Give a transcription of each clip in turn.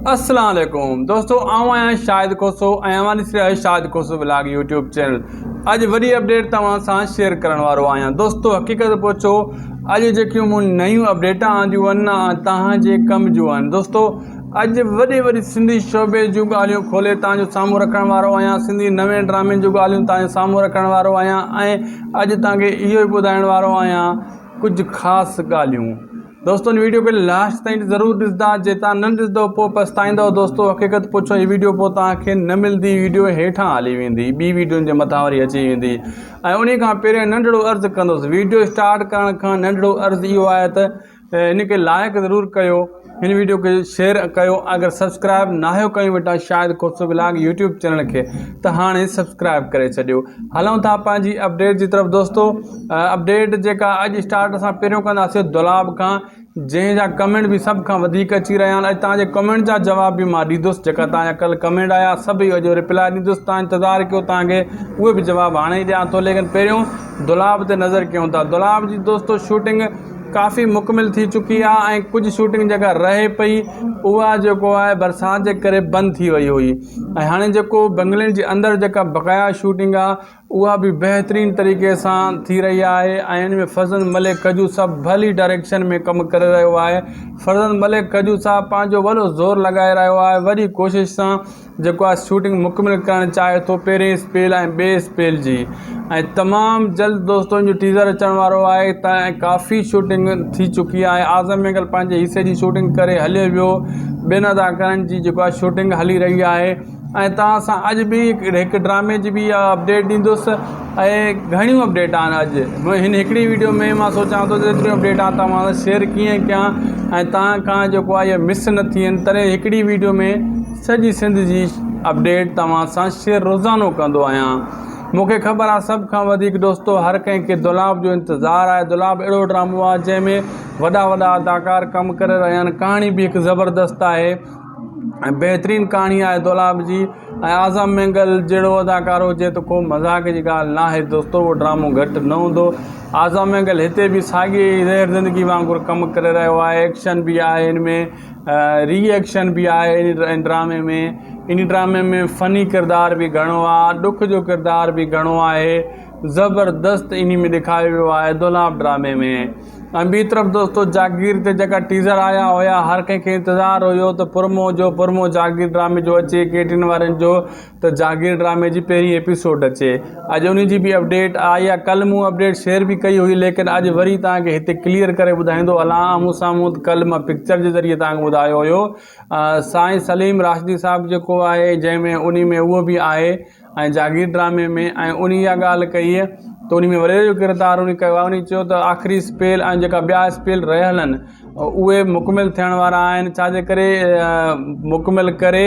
السلام عليڪم دوستو آئون آهيان شاهد کوسو ۽ اوهان ڏسي رهيا آهيو Shahid Khoso vlog YouTube channel اڄ وڏي اپڊيٽ توهان سان شيئر ڪرڻ وارو آهيان دوستو حقيقت پڇو اڄ جيڪيون مون نيون اپڊيٽا آنديون آهن توهان جي ڪم جون آهن دوستو اڄ وڏي وڏي سنڌي شعبي جون ڳالهيون کولي توهان جو سامهون رکڻ وارو آهيان سنڌي نوين ڊرامن جون ڳالهيون توهان جي سامهون رکڻ وارو آهيان ۽ اڄ توهان کي اهو ئي ٻڌائڻ وارو آهيان ڪجهه خاص ڳالهيون دوستو هن ويڊيو کي لاسٽ تائين ضرور ڏسندا جي تان نه ڏسندو پوء پڇتائيندو دوستو حقيقت پڇو هي ويڊيو پوء توهان کي نه ملندي ويڊيو هيٺان هلي ويندي ٻي ويڊيون جي مٿان وري اچي ويندي ۽ انهي کان پهريان ننڍڙو عرض ڪندس ويڊيو اسٽارٽ ڪرڻ کان ننڍڙو عرض اهو آهي ته هن کي لائڪ ضرور ڪيو هن ويڊيو کي شيئر ڪيو اگر سبسڪرائب ناهيو ڪيو ويٺا Shahid Khoso vlog YouTube channel کي ته هاڻي سبسڪرائب ڪري ڇڏيو هلون ٿا پنهنجي اپڊيٽ جي طرف دوستو اپڊيٽ جيڪا اڄ اسٽارٽ اسان پهريون ڪنداسين دولاب کان جنهن جا ڪمينٽ به سڀ کان وڌيڪ اچي رهيا آهن اڄ توهان جي ڪمينٽ جا جواب به مان ڏيندس جيڪا توهان جا ڪل ڪمينٽ آيا سڀ اڄ رپلائي ڏيندس توهان انتظار ڪيو توهان کي اهي به جواب هاڻي ئي ڏيان ٿو ليڪن پهريون دولاب تي نظر ڪيون ٿا دولاب جي دوستو شوٽنگ ڪافي مڪمل ٿي چڪي آهي ۽ ڪجهه شوٽنگ جيڪا رهي پئي اها جيڪو آهي برسات جي ڪري بند ٿي وئي هئي ۽ هاڻي جيڪو بنگلي جي اندر جيڪا بقايا شوٽنگ آهي اها به بهترين طريقي سان ٿي رهي آهي ۽ ان ۾ فرزند ملڪ کجو صاحب ڀلي ڊائريڪشن ۾ ڪم ڪري رهيو آهي فرزند ملڪ کجو صاحب پنهنجو وڏو زور لڳائي رهيو آهي وڏي ڪوشش سان جيڪو آهي شوٽنگ مڪمل ڪرڻ چاهي ٿو پهرين اسپيل ۽ ٻئي اسپيل جي ۽ تمام جلد دوستو ان جو ٽيزر اچڻ وارو آهي ته ڪافي شوٽنگ ٿي چڪي آهي اعظم مينگل پنهنجي حصي جي شوٽنگ ڪري هليو ويو ٻين اداڪارن جي جيڪو آهي شوٽنگ هلي رهي آهي ۽ توهان سان اڄ به هڪ ڊرامي جي به اپڊيٽ ڏيندس ۽ گهڻيون اپڊيٽ آهن اڄ هن هڪڙي ويڊيو ۾ مان سوچان ٿو ته ايتريون اپڊيٽ آهن توهان سان شيئر ڪيئن ڪيان ۽ توهان کان جيڪو آهي مس نه ٿين تڏهن هڪڙي ويڊيو ۾ سڄي سنڌ جي اپڊيٽ توهان سان شيئر روزانو ڪندو آهيان مون کي خبر آهي سڀ کان وڌيڪ دوستو هر ڪنهن کي دولاب جو انتظار آهي دولاب اهڙو ڊرامو آهي جنهن ۾ وڏا وڏا اداڪار ڪم ڪري رهيا آهن ڪهاڻي به هڪ زبردست آهي ۽ بهترين ڪهاڻي آهي دولاب جي ۽ اعظم مينگل جهڙو اداڪار هجي ته ڪو مذاق جي ڳالهه ناهي دوستو اهو ڊرامو گهٽ نه هوندو اعظم مينگل هتي به ساڳي زهر زندگي وانگر ڪم ڪري رهيو آهي ايڪشن به آهي ان ۾ ري ايڪشن به آهي ان ڊرامي ۾ ان ڊرامي ۾ فني ڪردار به گهڻو آهي ڏک جو ڪردار به گهڻو آهي زبردست انهي ۾ ڏيکاريو ويو آهي دولاب ڊرامي ۾ ۽ ٻي طرف دوستو جاگير تي جيڪا ٽيزر آيا هيا هر ڪنهن کي انتظار هيو ته پرمو جو پرمو جاگير ڊرامي جو اچي ڪي ٽين وارن جو ته جاگير ڊرامي جي پهرين ايپيسوڊ اچي اڄ ان جي به اپڊيٽ آئي آ ڪل مون اپڊيٽ شيئر به ڪئي هئي ليڪن اڄ وري توهان کي هتي ڪليئر ڪري ٻڌائيندو هلان آمهون سامهون ڪل مان پڪچر جي ذريعي توهان کي ٻڌايو هيو سائين سليم راشدي صاحب جيڪو آهي جنهن ۾ انهي ۾ اهو به آهي ۽ جاگير ڊرامي ۾ ۽ انهي اها ڳالهه ڪئي ته انهي ۾ وڏيري جو ڪردار انهي ڪيو آهي انهي چيو ته آخري اسپيل ۽ جيڪا ٻيا اسپيل رهيل آهن اهي مڪمل ٿيڻ وارا آهن ڇا جي ڪري مڪمل ڪري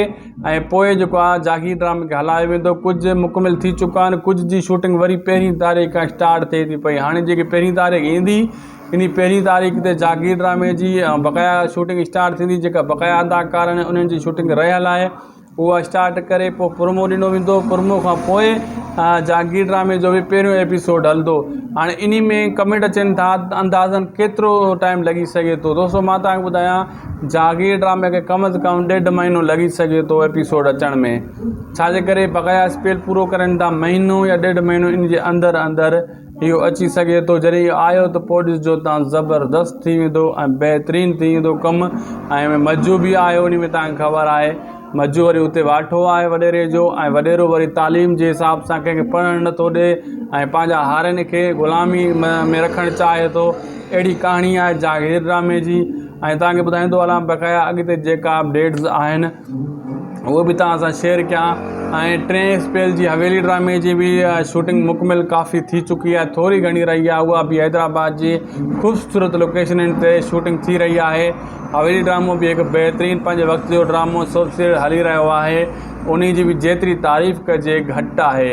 ۽ پوء جيڪو آهي جاگير ڊرامي کي هلايو ويندو ڪجهه مڪمل ٿي چڪا آهن ڪجهه جي شوٽنگ وري پهرين تاريخ کان اسٽارٽ ٿئي ٿي پئي هاڻي جيڪي پهرين تاريخ ايندي انهي پهرين تاريخ تي جاگير ڊرامي جي بقايا شوٽنگ اسٽارٽ ٿيندي جيڪا بقايا اداڪار آهن انهن جي شوٽنگ رهيل آهي اها اسٽارٽ ڪري پوء پرومو ڏنو ويندو پرومو کان پوء جاگير ڊرامي جو به پهريون ايپيسوڊ هلندو هاڻي انهي ۾ ڪمينٽ اچن ٿا اندازن ڪيترو ٽائيم لڳي سگهي ٿو دوستو مان توهان کي ٻڌايان جاگير ڊرامي کي ڪم از ڪم ڏيڍ مهينو لڳي سگهي ٿو ايپيسوڊ اچڻ ۾ ڇاجي ڪري بقايا اسپيل پورو ڪرن ٿا مهينو يا ڏيڍ مهينو ان جي اندر اندر اهو اچي سگهي ٿو جڏهن اهو آيو ته پوء ڏسجو تان زبردست ٿي ويندو ۽ بهترين ٿي ويندو ڪم ۽ ۾ مزو به آيو ان ۾ تان کي خبر آهي مزو وري اتي واٺو آهي وڏيري جو ۽ وڏيرو وري تعليم جي حساب سان ڪنهن کي پڙهڻ نٿو ڏي ۽ پنهنجا هارين کي غلامي ۾ رکڻ چاهي ٿو اهڙي ڪهاڻي آهي جاگير ڊرامي جي ۽ تان کي ٻڌائيندو هلان بقايا اڳتي جيڪا اپڊيٽس آهن اهو به توهان سان شيئر ڪيان ۽ ٽئين اسپيل جي حويلي ڊرامي جي به شوٽنگ مڪمل ڪافي ٿي چڪي آهي ٿوري گهڻي رهي آهي اها به حيدرآباد جي خوبصورت لوڪيشنن تي شوٽنگ ٿي رهي آهي حويلي ڊرامو به هڪ بهترين پنهنجي وقت جو ڊرامو سوپ سيريل هلي رهيو آهي انهي جي به جيتري تعريف ڪجي گهٽ آهي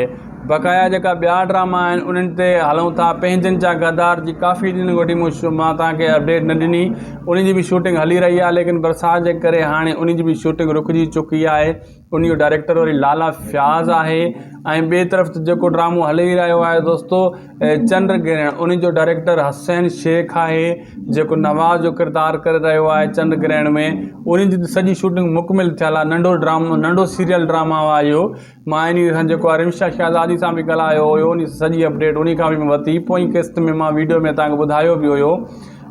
بقايا جيڪا ٻيا ڊراما آهن انهن تي هلون ٿا پنهنجن جا غدار جي ڪافي ڏينهن وٺي مون مان توهان کي اپڊيٽ نه ڏني انهن جي به شوٽنگ هلي رهي آهي ليڪن برسات جي ڪري هاڻي انهن جي به شوٽنگ رڪجي چڪي آهي. ان جو ڊائريڪٽر وري لالا فياض آهي ۽ ٻئي طرف جيڪو ڊرامو هلي رهيو آهي دوستو چنڊ گرهڻ ان جو ڊائريڪٽر حسين شيخ آهي جيڪو نواز جو ڪردار ڪري رهيو آهي چنڊ گرهڻ ۾ ان جي سڄي شوٽنگ مڪمل ٿيل آهي ننڍو ڊرامو ننڍو سيريل ڊراما آهي اهو مان ان سان جيڪو آهي رمشا شهزادي سان به ڳالهايو هيو ان سڄي اپڊيٽ ان کان به ورتي پوئين قسط ۾ مان ويڊيو ۾ تهان کي ٻڌايو به هيو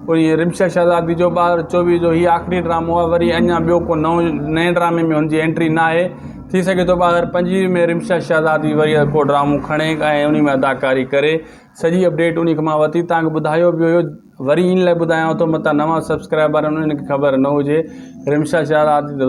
وري رمشا شهزادي جو 2024 جو هي آخري ڊرامو آهي وري اڃا ٻيو ڪو نئون نئين ڊرامي ۾ هن جي انٽري نه آهي ٿي سگهي ٿو 2025 ۾ رمشا شهزادي وري ڪو ڊرامو کڻي ۽ ان ۾ اداڪاري ڪري. سڄي اپڊيٽ انهي کان مان ورتي توهان کي ٻڌايو به هيو وري ان لاء ٻڌايان ٿو متان نوان سبسڪرائبر آهن انهن کي خبر نه هجي رمشا شهزادي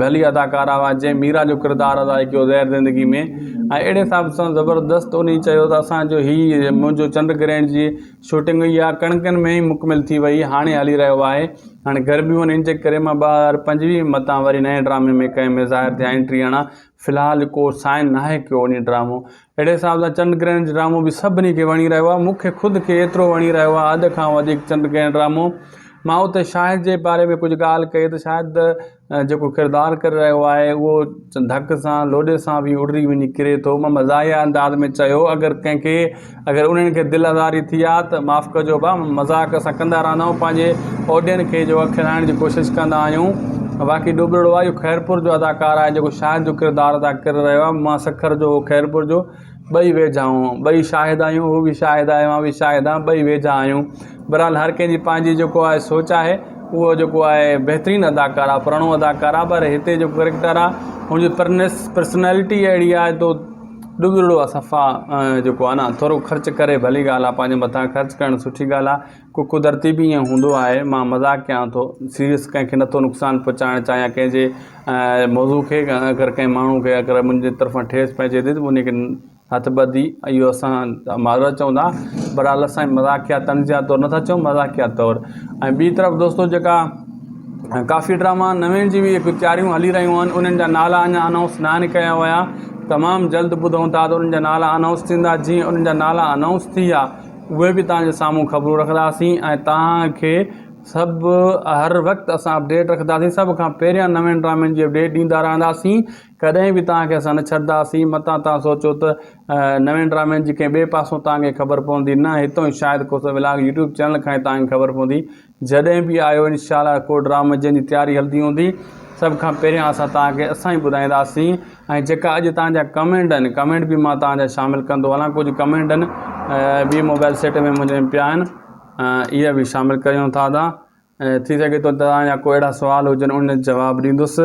ڀلي اداڪارا هئا جنهن ميرا جو ڪردار ادا ڪيو زهر زندگي ۾ ۽ اهڙي حساب سان زبردست انهي چيو ته اسانجو هي منهنجو چنڊ گرهڻ جي شوٽنگ اها ڪڻڪن ۾ ئي مڪمل ٿي وئي هاڻي هلي رهيو آهي هاڻي گرميون آهن ان جي ڪري مان 2025 متان وري نئين ڊرامي ۾ ڪنهن ۾ ظاهر ٿيان انٽري هڻان في الحال ڪو سائن ناهي ڪيو انهي ڊرامو اهڙي حساب سان چنڊ گرهڻ جو ڊرامو به سڀني کي وڻي رهيو آهي مون کي خود کي ايترو وڻي رهيو آهي حد کان وڌيڪ چنڊ گرهڻ ڊرامو مان اتي شاهد جي باري ۾ ڪجهه ڳالهه ڪئي ته شاهد جيڪو ڪردار ڪري رهيو آهي اهو ڌڪ سان لوڏي سان به اڏري وڃي ڪري ٿو مان مزاحيه انداز ۾ چيو اگر ڪنهن کي اگر انهن کي دل آزاري ٿي آ ته معاف ڪجو ڀا مذاق اسان ڪندا رهندا آهيون پنهنجي آڊين کي جو کلائڻ جي ڪوشش ڪندا آهيون باقي ڏوٻرڙو آهي اهو خيرپور جو اداڪار آهي جيڪو شاهد جو ڪردار ادا ڪري رهيو آهي مان سکر جو خيرپور جو ٻئي ويجها آهيون ٻئي شاهد آهيون هو به شاهد آهي مان به شاهد آهيان ٻئي ويجها آهيون بهرحال هر ڪنهن جي پنهنجي جيڪو آهي سوچ آهي اهو جيڪو آهي بهترين اداڪار آهي پراڻو اداڪار آهي پر هتي جيڪو ڪريڪٽر آهي هن جي پرنس پرسنالٽي اهڙي آهي تو ڏٻرڙو آهي صفا جيڪو آهي نه ٿورو خرچ ڪري ڀلي ڳالهه آهي پنهنجي مٿان خرچ ڪرڻ سٺي ڳالهه آهي ڪو قدرتي به ائين هوندو آهي مان مذاق ڪيان ٿو سيريس ڪنهن کي نٿو نقصان پهچائڻ چاهيان ڪنهن جي موضوع کي اگر ڪنهن ماڻهو کي اگر منهنجي طرفان ٺيس پهچي ٿي ته ان کي هٿ ٻڌي اهو اسان معذرت چئون ٿا بهرحال اسان مذاقيه طنزيه طور نٿا چئون مذاقيه طور ۽ ٻي طرف دوستو جيڪا ڪافي ڊراما نوين جي به هڪ تياريون هلي رهيون آهن انهن جا نالا اڃا انائونس نه آهن ڪيا ويا تمام جلد ٻڌون ٿا ته انهن جا نالا انائونس ٿيندا جيئن انهن جا نالا انائونس ٿي ويا اهي به توهان جي سامهون خبرون رکنداسين ۽ توهان کي سڀ هر وقت اسان اپڊيٽ رکنداسين سڀ کان پهريان نوين ڊرامن جي اپڊيٽ ڏيندا رهنداسين ڪڏهن به توهان کي اسان نه ڇڏنداسين، متان توهان سوچو ته نوين ڊرامن جي ڪنهن ٻئي پاسون توهان کي خبر پوندي، نه هتون ئي Shahid Khoso vlog YouTube channel کان ئي توهان کي خبر پوندي، جڏهن به آيو انشاء الله ڪو ڊرامو جنهن جي تياري هلندي هوندي سڀ کان پهريان اسان توهان کي اسان ئي ٻڌائينداسين ۽ جيڪا اڄ توهان جا ڪمينٽ آهن ڪمينٽ به مان توهان جا شامل ڪندو هلان ڪجهه ڪمينٽ آهن ٻي موبائل سيٽ ۾ منهنجي پيا آهن اهي به شامل ڪريون ٿا ادا. ۽ ٿي سگهي ٿو توهان جا ڪو اهڙا سوال هجن ان جو جواب ڏيندس.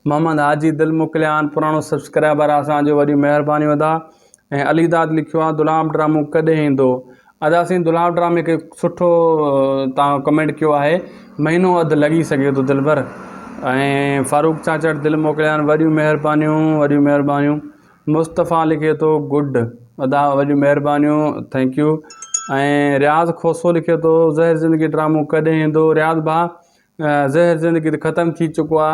محمد حاجي دل موڪليان پراڻو سبسڪرائبر آ اسان جو وڏيون مهربانيون ادا ۽ علي داد لکيو آ دولاب ڊرامو ڪڏهن ايندو ادا سائين دولاب ڊرامي کي سٺو توهان ڪمينٽ ڪيو آهي مهينو اڌ لڳي سگهي ٿو دلبر ۽ فاروق چاچڙ دل موڪليان وڏيون مهربانيون وڏيون مهربانيون مصطفيٰ لکي ٿو گڊ ادا وڏيون مهربانيون thank you ۽ Riaz Khoso لکي ٿو زهر زندگي ڊرامو ڪڏهن ايندو رياض ڀاء زهر زندگي ته ختم ٿي چڪو آ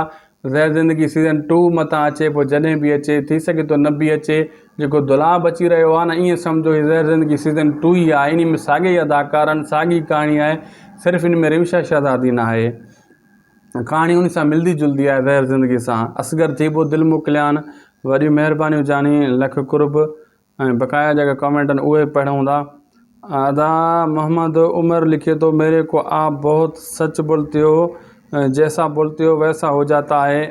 زهر زندگي سيزن ٽو متان اچي پوء جڏهن به اچي ٿي سگهي ٿو نه به اچي جيڪو دولاب اچي رهيو آ نه ائين سمجهو هي زهر زندگي سيزن ٽو ئي آهي انهي ۾ ساڳي ئي اداڪار آهن ساڳي ڪهاڻي آهي صرف ان ۾ رمشا شهزادي نه آهي ڪهاڻي ان سان ملدي جلدي آهي زهر زندگي سان اصغر ٿيٻو دل موڪليان وڏيون مهربانيون جاني لک قرب ۽ بقايا جيڪا ڪمينٽ آهن اهي پڙهون ٿا ادا محمد عمر لکي ٿو ميري کو آپ بهت سچ بولتي هو جيسا بولتي هو ويسا هو جاتا هي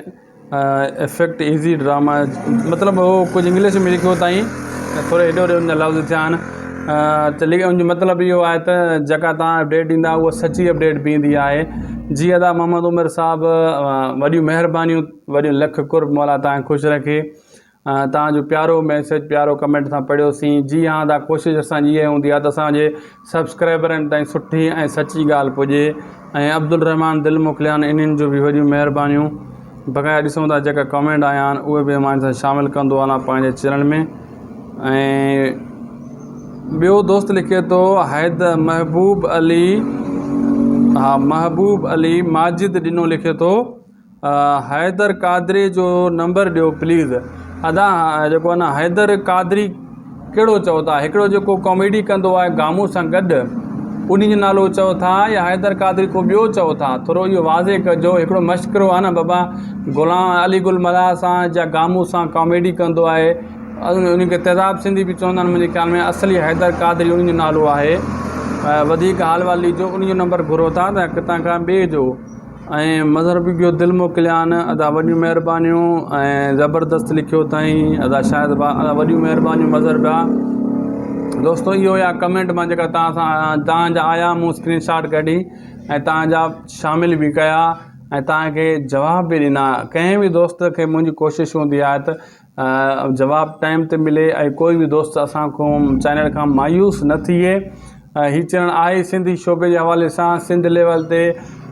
افيڪٽ ايزي ڊراما مطلب هو ڪجهه انگلش ۾ لکيو اٿائين ٿورو هيڏو هوڏو ان جا لفظ ٿيا آهن ته لکي ان جو مطلب اهو آهي ته جيڪا توهان اپڊيٽ ڏيندا اها سچي اپڊيٽ به ايندي آهي جي ادا محمد عمر صاحب وڏيون مهربانيون وڏيون لک قرب مولا توهان کي خوش رکي توهان جو پيارو ميسيج پيارو ڪمينٽ اسان پڙهيوسين جي ها ادا ڪوشش اسان جي اها هوندي آهي ته اسان جي سبسڪرائبرن تائين سٺي ۽ سچي ڳالهه پڄي ۽ عبدالرحمان دل موڪليان انهن جو به وڏيون مهربانيون بقايا ڏسون ٿا جيڪا ڪمينٽ آيا آهن اهي به مان سان شامل ڪندو هلان پنهنجي چينل ۾ ۽ ٻيو دوست لکي ٿو حيد محبوب علي ها محبوب علي ماجد ڏنو لکي ٿو حيدر قادري جو نمبر ڏيو پليز. ادا جيڪو آهي نه حيدر قادري ڪهڙو چئو ٿا هڪڙو جيڪو ڪاميڊي ڪندو آهي گامون سان گڏ انهي جو نالو چئو ٿا يا حيدر قادري ڪو ٻيو چئو ٿا ٿورو اهو واضح ڪجو هڪڙو مشڪرو آهي نه بابا غلام علي گل ملاح سان يا گامون سان ڪاميڊي ڪندو آهي ان کي تيزاب سنڌي به چوندا آهن منهنجي خيال ۾ اصلي حيدر قادري ان جو نالو آهي وڌيڪ حال احوال ڏجو ان جو نمبر گهرو ٿا ته ڪٿان کان ٻئي جو ۽ مظهر به ٻيو دل موڪليان ادا وڏيون مهربانيون ۽ زبردست لکيو اٿائين ادا شاهد ڀاء ادا وڏيون مهربانيون مظهر ڀاء دوستو اهو يا ڪمينٽ مان جيڪا توهان سان توهان جا آيا مون اسڪرين شاٽ ڪڍي ۽ توهان جا شامل به ڪيا ۽ توهان کي جواب به ڏنا ڪنهن به دوست کي منهنجي ڪوشش هوندي آهي ته جواب ٽائيم تي ملي ۽ ڪوئي به دوست اسان کان چينل کان مايوس نه ٿئي هي چينل آهي سنڌي شعبي جي حوالي سان سنڌ ليول تي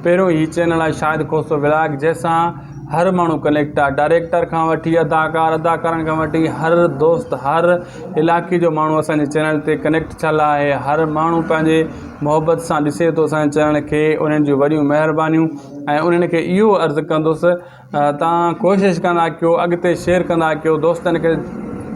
پهريون هي چينل آهي شاهد کوسو ولاگ جنهن سان هر ماڻهو ڪنيڪٽ آهي ڊائريڪٽر کان وٺي اداڪار اداڪارن کان وٺي هر دوست هر علائقي جو ماڻهو اسانجي چينل تي ڪنيڪٽ ٿيل آهي هر ماڻهو پنهنجي محبت سان ڏسي ٿو اسانجي چينل کي انهن جون وڏيون مهربانيون ۽ انهن کي اهو عرض ڪندس توهان ڪوشش ڪندا ڪيو اڳتي شيئر ڪندا ڪيو دوستن کي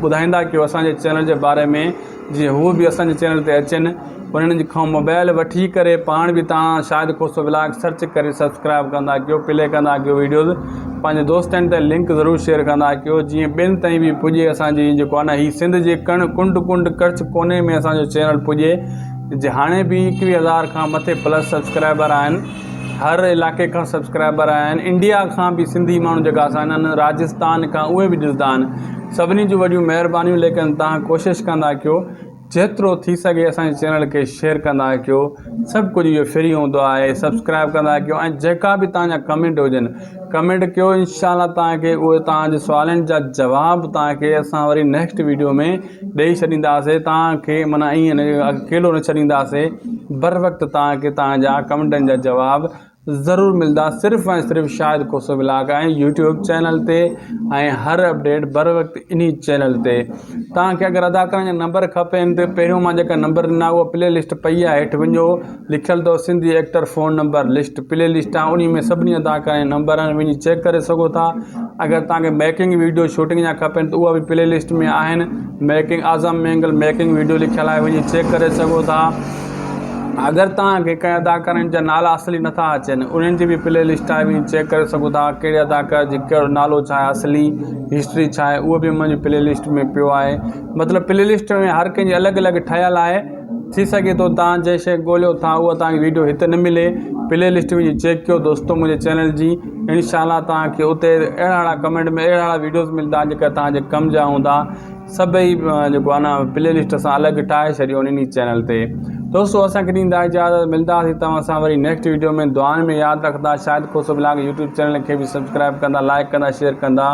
ٻڌائيندا ڪيو اسان جي چينل جي باري ۾ جيئن هو به اسان جي چينل تي اچن انهن کان موبائل وٺي ڪري پاڻ به توهان شاهد کوسو ولاگ سرچ ڪري سبسڪرائب ڪندا ڪيو پلي ڪندا ڪيو ويڊيوز پنهنجي دوستن تائين لنڪ ضرور شيئر ڪندا ڪيو جيئن ٻين تائين به پڄي اسان جي جيڪو آهي نه هي سنڌ جي ڪڻ ڪنڊ ڪنڊ ڪڙڇ ڪوني ۾ اسان جو چينل پڄي جي هاڻي به 21 هزار کان مٿي پلس سبسڪرائبر آهن هر علائقي کان سبسڪرائبر آهن انڊيا کان به سنڌي ماڻهو جيڪا اسان آهن راجستان کان اهي به ڏسندا آهن سڀني جون وڏيون مهربانيون ليڪن توهان ڪوشش ڪندا ڪيو جيترو ٿي سگهي اسان جي چينل کي شيئر ڪندا ڪيو سڀ ڪجهه اهو فري هوندو آهي سبسڪرائب ڪندا ڪيو ۽ جيڪا به توهان جا ڪمينٽ هجن ڪمينٽ ڪيو انشاء الله توهان کي اهي توهان جي سوالن جا جواب توهان کي اسان وري نيڪسٽ ويڊيو ۾ ڏئي ڇڏينداسي توهان کي معنيٰ ائين نه اڪيلو نه ڇڏينداسي بر وقت توهان کي توهان جا ڪمينٽن جا جواب ضرور ملندا صرف ۽ صرف Shahid Khoso vlog ۽ YouTube channel تي ۽ هر اپڊيٽ بر وقت انهي چينل تي توهان کي اگر اداڪارن جا نمبر کپين ته پهريون مان جيڪا نمبر ڏنا اها پلي لسٽ پئي آهي هيٺ وڃو لکيل اٿو Sindhi actor phone number list play list آهي انهي ۾ سڀني اداڪارن جا نمبر آهن وڃي چيڪ ڪري سگهو ٿا اگر توهان کي ميڪنگ ويڊيو شوٽنگ جا کپن ته اها به پلي لسٽ ۾ آهن making Azam Mengal making video لکيل آهي وڃي چيڪ ڪري سگهو ٿا اگر توهان کي ڪنهن اداڪارن جا نالا اصلي نٿا اچن انهن جي به پلي لسٽ آهي وڃي چيڪ ڪري سگهو ٿا ڪهڙي اداڪار جي ڪهڙو نالو ڇا آهي اصلي هسٽري ڇا آهي اهو به منهنجي پلي لسٽ ۾ پيو آهي مطلب پلي لسٽ ۾ هر ڪنهن جي الڳ الڳ ٺهيل آهي ٿي سگهي ٿو توهان جنهن شيء ڳوليو ٿا اها توهان کي ويڊيو هتي نه ملي پلي لسٽ وڃي چيڪ ڪيو دوستو منهنجي چينل جي انشاء الله توهان کي اتي اهڙا اهڙا ڪمينٽ ۾ اهڙا اهڙا ويڊيوز ملندا جيڪا توهان جي ڪم جا هوندا سڀئي جيڪو آهي نه پلي لسٽ اسان الڳ ٺاهي ڇڏيو انهي چينل تي دوستو اسان کي ڏيندا اجازت ملنداسين توهان سان وري نيڪسٽ ويڊيو ۾ دعائن ۾ ياد رکندا Shahid Khoso blog YouTube channel کي به سبسڪرائب ڪندا لائڪ ڪندا شيئر ڪندا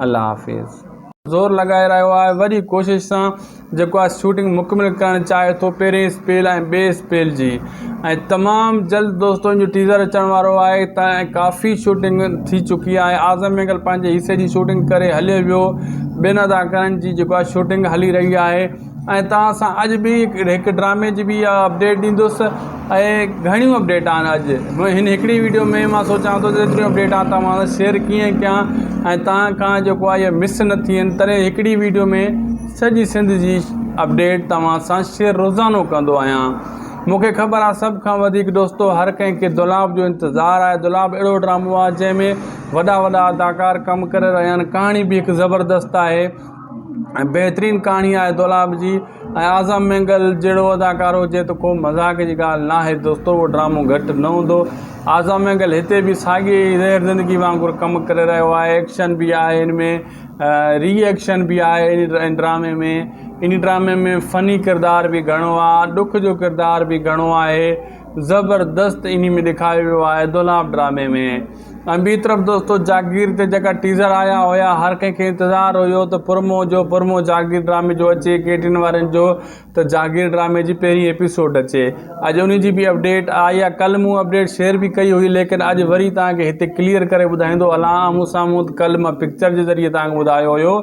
الله حافظ. زور لڳائي رهيو آهي وڏي ڪوشش سان جيڪو آهي شوٽنگ مڪمل ڪرڻ چاهي ٿو پهرين اسپيل ۽ ٻئي اسپيل جي ۽ تمام جلد دوستو ان جو ٽيزر اچڻ وارو آهي ته ڪافي شوٽنگ ٿي چڪي آهي اعظم مينگل پنهنجي حصي جي شوٽنگ ڪري هليو ويو ٻين اداڪارن جي جيڪو آهي شوٽنگ هلي رهي آهي ۽ توهان سان اڄ به هڪ ڊرامي جي به اپڊيٽ ڏيندس ۽ گهڻيون اپڊيٽ آهن اڄ هن هڪڙي ويڊيو ۾ مان سوچان ٿو ته ايتريون اپڊيٽ آهن توهان سان شيئر ڪيئن ڪيان ۽ توهان کان جيڪو آهي اهي مس نه ٿين تڏهن هڪڙي ويڊيو ۾ سڄي سنڌ جي اپڊيٽ توهان سان شيئر روزانو ڪندو آهيان مون کي خبر آهي سڀ کان وڌيڪ دوستو هر ڪنهن کي دولاب جو انتظار آهي دولاب اهڙو ڊرامو آهي جنهن ۾ وڏا وڏا اداڪار ڪم ڪري رهيا آهن ڪهاڻي به هڪ زبردست آهي ۽ بهترين ڪهاڻي آهي دولاب جي ۽ اعظم مينگل جهڙو اداڪار هجي ته ڪو مذاق جي ڳالهه ناهي دوستو اهو ڊرامو گهٽ نه هوندو اعظم مينگل هتي به ساڳي زهر زندگي وانگر ڪم ڪري رهيو آهي ايڪشن به آهي ان ۾ ري ايڪشن به آهي ان ڊرامي ۾ ان ڊرامي ۾ فني ڪردار به گهڻو آهي ڏک جو ڪردار به گهڻو آهي زبردست انهي ۾ ڏيکاريو ويو آهي دولاب ڊرامي ۾ ۽ ٻي طرف دوستو جاگير تي جيڪا ٽيزر آيا هيا هر ڪنهن کي انتظار هيو ته پرمو جو پرمو جاگير ڊرامي جو اچي ڪي ٽين وارن جو ته جاگير ڊرامي جي پهرين ايپيسوڊ اچي اڄ انهي جي به اپڊيٽ آئي آ ڪل مون اپڊيٽ شيئر به ڪئي هئي ليڪن اڄ وري توهان کي هتي ڪليئر ڪري ٻڌائيندو هلان آمهون سامهون ڪل مان پڪچر جي ذريعي توهان کي ٻڌايو هيو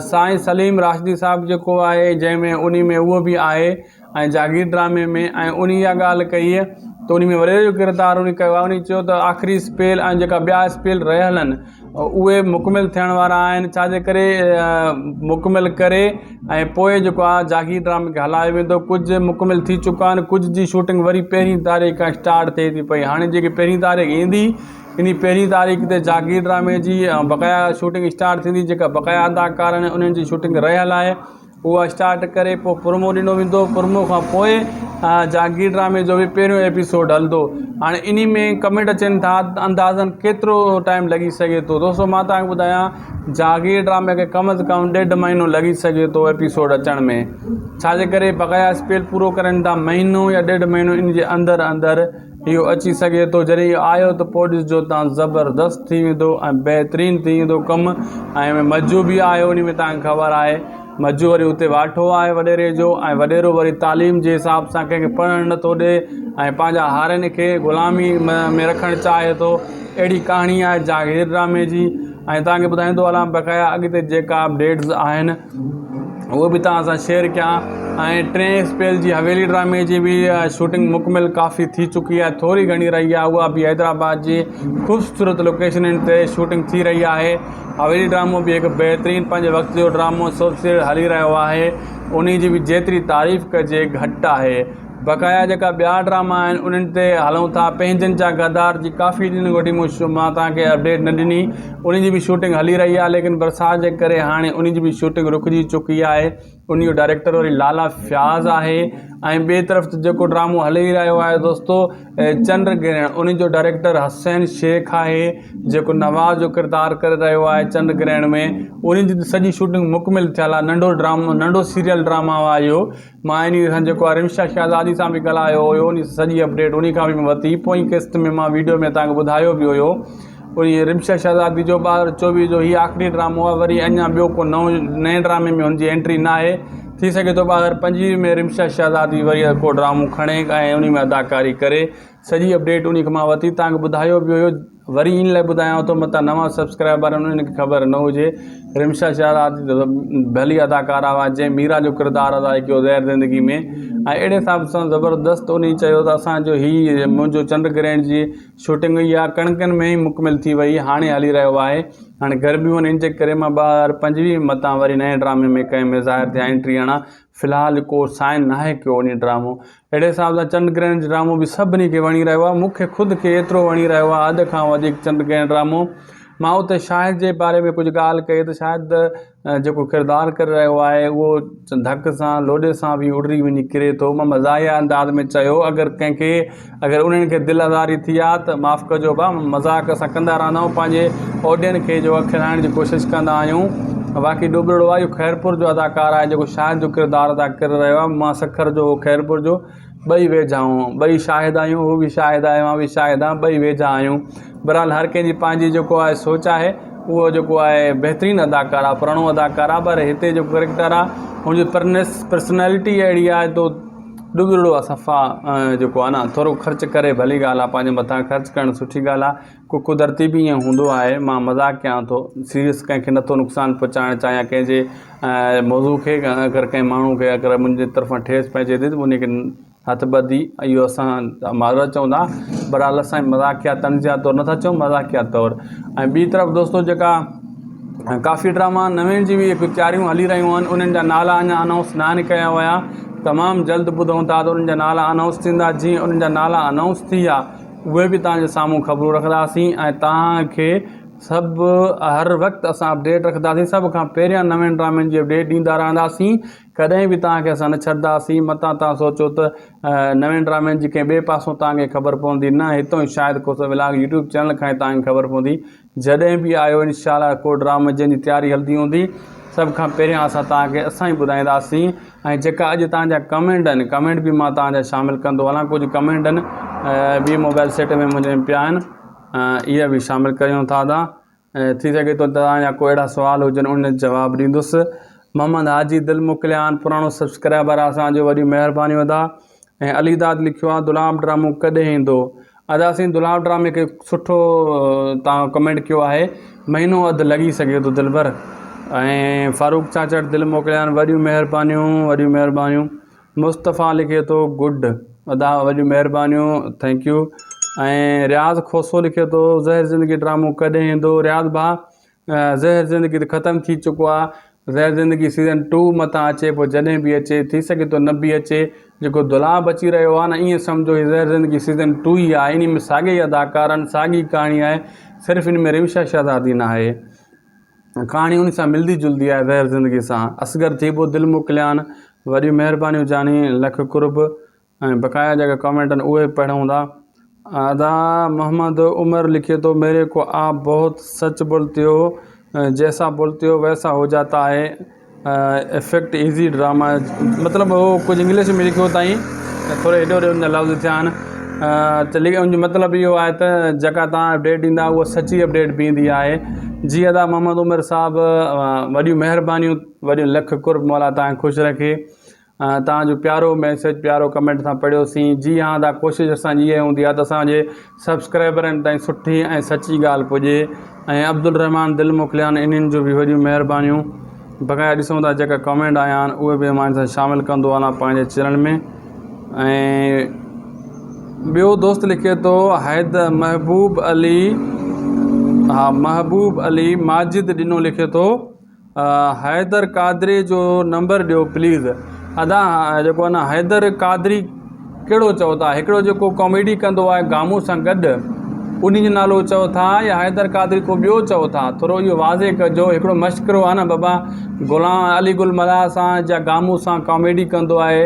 سائين سليم راشدي صاحب جيڪو آهي جنهن ۾ انهي ۾ اهو به آهي ۽ جاگير ڊرامي ۾ ۽ انهي اها ڳالهه ڪئي ته انهي ۾ وڏيري جو ڪردار انهي ڪيو آهي انهي چيو ته آخري اسپيل ۽ جيڪا ٻيا اسپيل رهيل آهن اهي مڪمل ٿيڻ وارا آهن ڇا جي ڪري مڪمل ڪري ۽ پوء جيڪو آهي جاگير ڊرامي کي هلايو ويندو ڪجهه مڪمل ٿي چڪا آهن ڪجهه جي شوٽنگ وري پهرين تاريخ کان اسٽارٽ ٿئي ٿي پئي هاڻي جيڪي پهرين تاريخ ايندي انهي پهرين تاريخ تي جاگير ڊرامي جي بقايا شوٽنگ اسٽارٽ ٿيندي جيڪا بقايا اداڪار آهن انهن جي شوٽنگ رهيل آهي اها اسٽارٽ ڪري پوء پرومو ڏنو ويندو پرومو کان پوء جاگير ڊرامي جو به پهريون ايپيسوڊ هلندو هاڻي انهي ۾ ڪمينٽ اچن ٿا اندازن ڪيترو ٽائيم لڳي سگهي ٿو دوستو مان توهان کي ٻڌايان جاگير ڊرامي کي ڪم از ڪم ڏيڍ مهينو لڳي سگهي ٿو ايپيسوڊ اچڻ ۾ ڇاجي ڪري بقايا اسپيل پورو ڪرن ٿا مهينو يا ڏيڍ مهينو ان جي اندر اندر اهو اچي سگهي ٿو جڏهن اهو آيو ته پوء ڏسجو تان زبردست ٿي ويندو ۽ بهترين ٿي ويندو ڪم ۽ مزو به آيو ان ۾ تان کي خبر آهي مزو وري اتي واٺو آهي وڏيري جو ۽ وڏيرو وري تعليم جي حساب سان ڪنهن کي پڙهڻ نٿو ڏي ۽ پنهنجا هارين کي غلامي ۾ رکڻ چاهي ٿو اهڙي ڪهاڻي آهي جاگير ڊرامي جي ۽ تان کي ٻڌائيندو هلان بقايا اڳتي جيڪا اپڊيٽس آهن اهو به توهان سان شيئر ڪيان ۽ ٽئين اسپيل جي حويلي ڊرامي جي به شوٽنگ مڪمل ڪافي ٿي چڪي آهي ٿوري گهڻي رهي آهي اها به حيدرآباد جي خوبصورت لوڪيشنن تي شوٽنگ ٿي رهي آهي حويلي ڊرامو به هڪ بهترين پنهنجي وقت جو ڊرامو سوپ هلي رهيو آهي ان جي به جيتري تعريف ڪجي گهٽ آهي بقايا جيڪا ٻيا ڊراما آهن انهن تي هلون ٿا پنهنجن جا غدار جي ڪافي ڏينهن وٺي مون مان توهان کي اپڊيٽ نه ڏني ان جي به شوٽنگ هلي رهي آهي ليڪن برسات جي ڪري هاڻي ان جي به شوٽنگ رڪجي چڪي آهي ان جو ڊائريڪٽر وري لالا فياض آهي ۽ ٻئي طرف جيڪو ڊرامو هلي رهيو آهي دوستو چنڊ گرهڻ ان جو ڊائريڪٽر حسين شيخ آهي جيڪو نواز جو ڪردار ڪري رهيو آهي چنڊ گرهڻ ۾ ان جي سڄي شوٽنگ مڪمل ٿيل آهي ننڍو ڊرامو ننڍو سيريل ڊراما آهي اهو مان انهي سان جيڪو آهي رمشا شهزادي سان به ڳالهايو هيو انهي سڄي اپڊيٽ انهي کان به ورتي پوئين قسط ۾ مان ويڊيو ۾ توهان کي ٻڌايو به هيو انهي رمشا شهزادي جو 2024 جو هي آخري ڊرامو آهي وري اڃا ٻيو ڪو نئون نئين ڊرامي ۾ هن جي انٽري نه آهي ٿي سگهي ٿو 2025 ۾ رمشا شهزادي وري ڪو ڊرامو کڻي ۽ انهي ۾ اداڪاري ڪري سڄي اپڊيٽ انهي کان مان ورتي توهان کي ٻڌايو به هيو وري ان لاء ٻڌايان ٿو متان نوان سبسڪرائبر آهن انهن کي خبر نه هجي رمشا شهزادي ڀلي اداڪارا هئا جنهن ميرا جو ڪردار ادا ڪيو زهر زندگي ۾ ۽ اهڙي حساب سان زبردست انهي چيو ته اسانجو هي منهنجو چنڊ گرهڻ جي شوٽنگ هئي اها ڪڻڪن ۾ ئي مڪمل ٿي وئي هاڻي هلي رهيو آهي هاڻي گرميون آهن ان جي ڪري مان 2025 متان وري نئين ڊرامي ۾ ڪنهن ۾ ظاهر ٿيان انٽري هڻان في الحال ڪو سائن ناهي ڪيو انهي ڊرامو اهڙي حساب سان چنڊ گرهڻ جو ڊرامو به سڀني کي وڻي رهيو آهي مون کي خود کي ايترو وڻي رهيو آهي حد کان وڌيڪ چنڊ گرهڻ ڊرامو مان اتي شاهد جي باري ۾ ڪجهه ڳالهه ڪئي ته شاهد جيڪو ڪردار ڪري رهيو آهي اهو ڌڪ سان لوڏي سان به اڏري وڃي ڪري ٿو مان مزاحيه انداز ۾ چيو اگر ڪنهن کي اگر انهن کي دل آزاري ٿي آهي ته معاف ڪجو ڀا مذاق اسان ڪندا رهندا آهيون پنهنجي آڊين کي جو آهي کلائڻ جي ڪوشش ڪندا آهيون باقي ڏوٻرڙو آهي اهو خيرپور جو اداڪار آهي جيڪو شاهد جو ڪردار ادا ڪري رهيو آهي مان سکر جو هو خيرپور جو ٻئي ويجها آهيون ٻئي شاهد آهيون هو به شاهد آهي مان به شاهد آهيان ٻئي ويجها آهيون بهرحال هر ڪنهن جي پنهنجي جيڪو آهي سوچ آهي اهو جيڪو آهي بهترين اداڪار آهي پراڻو اداڪار آهي پر هتي جيڪو ڪريڪٽر آهي هن جي پرنس پرسنالٽي اهڙي آهي تو ڏٻرڙو آ صفا جيڪو آ نه ٿورو خرچ ڪري ڀلي ڳالهه آ پنهنجي مٿان خرچ ڪرڻ سٺي ڳالهه آ ڪو قدرتي به ائين هوندو آهي مان مذاق ڪيان ٿو سيريس ڪنهن کي نٿو نقصان پهچائڻ چاهيان ڪنهن جي موضوع کي اگر ڪنهن ماڻهو کي اگر منهنجي طرفان ٺيس پهچي ٿي ته ان کي هٿ ٻڌي اهو اسان معذرت چوندا بهرحال اسان مذاقيه طنزيه طور نٿا چئون مذاقيه طور ۽ ٻي طرف دوستو جيڪا ڪافي ڊراما نوين جي به تياريون هلي رهيون آهن انهن جا نالا اڃا انائونس ناهن ڪيا ويا تمام جلد ٻڌون ٿا ته انهن جا نالا انائونس ٿيندا جيئن انهن جا نالا انائونس ٿي ويا اهي به توهان جي سامهون خبرون رکنداسين ۽ توهان کي سڀ هر وقت اسان اپڊيٽ رکنداسين سڀ کان پهريان نوين ڊرامن جي اپڊيٽ ڏيندا رهنداسين ڪڏهن به توهان کي اسان نه ڇڏنداسين متان توهان سوچو ته نوين ڊرامن جي ڪنهن ٻئي پاسو توهان کي خبر پوندي نه هتو شايد کوسو ولاگ يوٽيوب چينل کان توهان کي خبر پوندي جڏهن به آيو انشاء الله ڪو ڊرامو جنهن جي تياري هلندي هوندي سڀ کان پهريان اسان توهان کي اسان ئي ٻڌائينداسين ۽ جيڪا اڄ توهان جا ڪمينٽ آهن ڪمينٽ به مان توهان جا شامل ڪندو هلان ڪجهه ڪمينٽ آهن ٻي موبائل سيٽ ۾ منهنجي پيا آهن اهي به شامل ڪريون ٿا ادا ٿي سگهي ٿو توهان جا ڪو اهڙا سوال هجن ان جو جواب ڏيندس محمد حاجي دل موڪليان پراڻو سبسڪرائبر اسان جو وڏيون مهربانيون ادا ۽ علي داد لکيو آ دولاب ڊرامو ڪڏهن ايندو ادا سائين دولاب ڊرامي کي سٺو تان ڪمينٽ ڪيو آهي مهينو اڌ لڳي سگهي ٿو دلبر ۽ فاروق چاچڙ دل موڪليان وڏيون مهربانيون وڏيون مهربانيون مصطفيٰ لکي ٿو گڊ ادا وڏيون مهربانيون thank you ۽ رياض کوسو لکي ٿو زهر زندگي ڊرامو ڪڏهن ايندو رياض ڀاء زهر زندگي ته ختم ٿي چڪو آ زهر زندگي سيزن ٽو متان اچي پوء جڏهن به اچي ٿي سگهي ٿو نه به اچي جيڪو دولاب اچي رهيو آ نه ائين سمجهو هي زهر زندگي سيزن ٽو ئي آهي انهي ۾ ساڳي ئي اداڪار آهن ساڳي ڪهاڻي آهي صرف ان ۾ رمشا شهزادي نه آهي ڪهاڻي ان سان ملدي جلدي آهي زهر زندگي سان اصغر ٿيٻو دل موڪليان وڏيون مهربانيون جاني لک قرب ۽ بقايا جيڪا ڪامينٽ آهن اهي پڙهون ٿا ادا محمد عمر لکي ٿو ميري کو آپ بهت سچ بولتي هو جيسا بولتي هو ويسا هو جاتا هي افيڪٽ ايزي ڊراما مطلب هو ڪجهه انگلش ۾ لکيو اٿائين ته ٿورو هيڏو هوڏو ان جا لفظ ٿيا آهن ته ان جو مطلب اهو آهي ته جيڪا توهان اپڊيٽ ڏيندا اها سچي اپڊيٽ به ايندي آهي جي ادا محمد عمر صاحب وڏيون مهربانيون وڏيون لک قرب مولا توهان کي خوش رکي توهان جو پيارو ميسيج پيارو ڪمينٽ اسان پڙهيوسين جي ها ادا ڪوشش اسان جي اها هوندي آهي ته اسان جي سبسڪرائبرن تائين سٺي ۽ سچي ڳالهه پڄي ۽ عبدالرحمان دل موڪليان انهن جو به وڏيون مهربانيون بقايا ڏسون ٿا جيڪا ڪمينٽ آيا آهن اهي به مان سان شامل ڪندو هلان پنهنجي چينل ۾ ۽ ٻيو دوست لکي ٿو حيد محبوب علي ها محبوب علي ماجد ڏنو لکي ٿو حيدر قادري جو نمبر ڏيو پليز. ادا جيڪو آهي نه حيدر قادري ڪهڙو چئو ٿا هڪڙو جيڪو ڪاميڊي ڪندو آهي گامون سان گڏ انهي جو نالو چئو ٿا يا حيدر قادري ڪو ٻيو چئو ٿا ٿورو اهو واضح ڪجو هڪڙو مشڪرو آهي نه بابا غلام علي گل ملاح سان يا گامون سان ڪاميڊي ڪندو آهي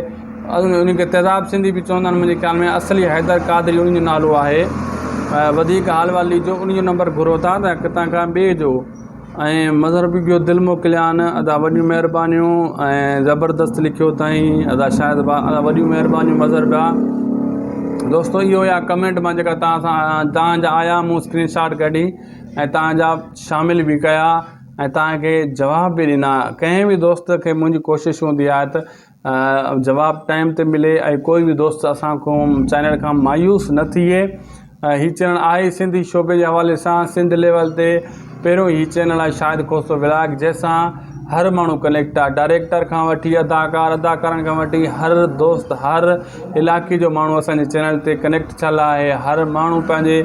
ان کي تيزاب سنڌي به چوندا آهن منهنجي خيال ۾ اصلي حيدر قادري ان جو نالو آهي وڌيڪ حال احوال ڏجو ان جو نمبر گهرو ٿا ته ڪٿان کان ٻئي جو ۽ مظهر به ٻيو دل موڪليان ادا وڏيون مهربانيون ۽ زبردست لکيو اٿائين ادا شاهد ڀاء ادا وڏيون مهربانيون مظهر ڀاء دوستو اهو يا ڪمينٽ مان جيڪا توهان سان توهان جا آيا مون اسڪرين شاٽ ڪڍي ۽ توهان جا شامل به ڪيا ۽ توهان کي جواب به ڏنا ڪنهن به دوست کي منهنجي ڪوشش هوندي آهي ته جواب ٽائيم تي ملي ۽ ڪوئي به دوست اسان کان چينل کان مايوس نه ٿئي هي چينل آهي سنڌي شعبي جي حوالي سان سنڌ ليول تي پهريون هي چينل آهي شاهد کوسو ولاگ جنهن سان هر ماڻهو ڪنيڪٽ آهي ڊائريڪٽر کان وٺي اداڪار اداڪارن کان وٺي هر دوست هر علائقي جو ماڻهو اسانجي چينل تي ڪنيڪٽ ٿيل آهي هر ماڻهو پنهنجي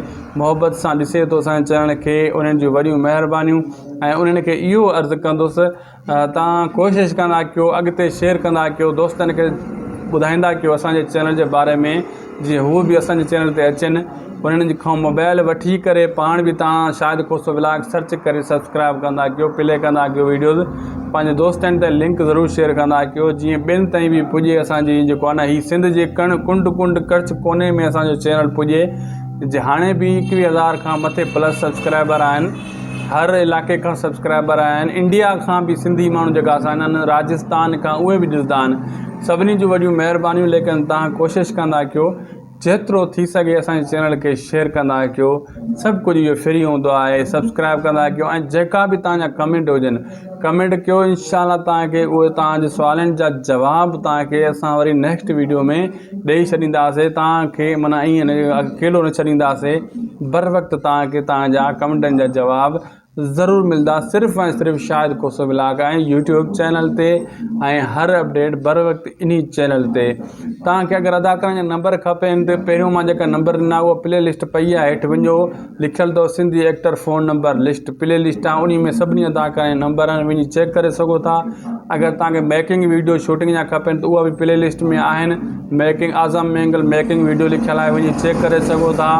محبت سان ڏسي ٿو اسانجي چينل کي انهن جون وڏيون مهربانيون ۽ انهن کي اهو عرض ڪندس توهان ڪوشش ڪندا ڪيو اڳتي شيئر ڪندا ڪيو دوستن کي ٻڌائيندا ڪيو اسان جي چينل جي باري ۾ جيئن هو به اسان جي چينل تي اچن انهن کان موبائل وٺي ڪري پاڻ به توهان شاهد کوسو ولاگ سرچ ڪري سبسڪرائب ڪندا ڪيو پلي ڪندا ڪيو ويڊيوز پنهنجي دوستن تائين لنڪ ضرور شيئر ڪندا ڪيو جيئن ٻين تائين به پڄي اسان جي جيڪو آهي نه هي سنڌ جي ڪڻ ڪنڊ ڪنڊ ڪڙڇ ڪوني ۾ اسان جو چينل پڄي جي هاڻي به ايڪويهه هزار کان مٿي پلس سبسڪرائبر آهن هر علائقي کان سبسڪرائبر آهن انڊيا کان به سنڌي ماڻهو جيڪا اسان آهن راجستان کان اهي به ڏسندا آهن سڀني جون وڏيون مهربانيون ليڪن توهان ڪوشش ڪندا ڪيو جيترو ٿي سگهي اسان جي چينل کي شيئر ڪندا ڪيو سڀ ڪجهه اهو فري هوندو آهي سبسڪرائب ڪندا ڪيو ۽ جيڪا به توهان جا ڪمينٽ هجن ڪمينٽ ڪيو انشاء الله توهان کي اهي توهان جي سوالن جا جواب توهان کي اسان وري نيڪسٽ ويڊيو ۾ ڏئي ڇڏينداسي توهان کي معنيٰ ائين نه اڪيلو نه ڇڏينداسي بر وقت توهان کي توهان جا ڪمينٽن جا جواب ضرور ملدا صرف ۽ صرف Shahid Khoso vlog ۽ YouTube channel تي ۽ هر اپڊيٽ بر وقت انهي چينل تي توهان کي اگر اداڪارن جا نمبر کپين ته پهريون مان جيڪا نمبر ڏنا اها پلي لسٽ پئي آهي هيٺ وڃو لکيل اٿو Sindhi actor phone number list play list آهي انهي ۾ سڀني اداڪارن جا نمبر آهن وڃي چيڪ ڪري سگهو ٿا اگر توهان کي ميڪنگ ويڊيو شوٽنگ جا کپن ته اها به پلي لسٽ ۾ آهن making Azam Mengal making video لکيل آهي وڃي چيڪ ڪري سگهو ٿا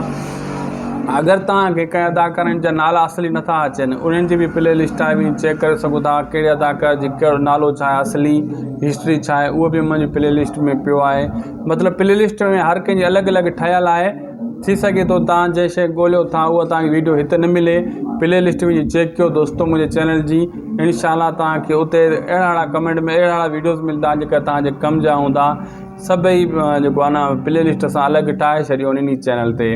اگر توهان کي ڪنهن اداڪارن جا نالا اصلي نٿا اچن انهن جي به پلي لسٽ آهي وڃي چيڪ ڪري سگهو ٿا ڪهڙي اداڪار جي ڪهڙو نالو ڇا آهي اصلي هسٽري ڇا آهي اهو به منهنجي پلي لسٽ ۾ پيو آهي مطلب پلي لسٽ ۾ هر ڪنهن جي الڳ الڳ ٺهيل آهي ٿي سگهي ٿو توهان جنهن شيء ڳوليو ٿا اها توهان کي ويڊيو هت نه ملي پلي لسٽ وڃي چيڪ ڪيو دوستو منهنجي چينل جي انشاء الله توهان کي اتي اهڙا اهڙا ڪمينٽ ۾ اهڙا اهڙا ويڊيوز ملندا جيڪا توهان جي ڪم جا هوندا سڀئي جيڪو آهي نه پلي لسٽ اسان الڳ ٺاهي ڇڏيو انهي چينل تي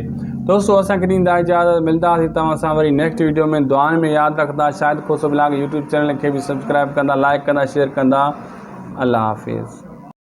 دوستو اسان کي ڏيندا اجازت ملنداسين توهان سان وري نيڪسٽ ويڊيو ۾ دعائن ۾ ياد رکندا Shahid Khoso vlog YouTube channel کي به سبسڪرائب ڪندا لائڪ ڪندا شيئر ڪندا الله حافظ.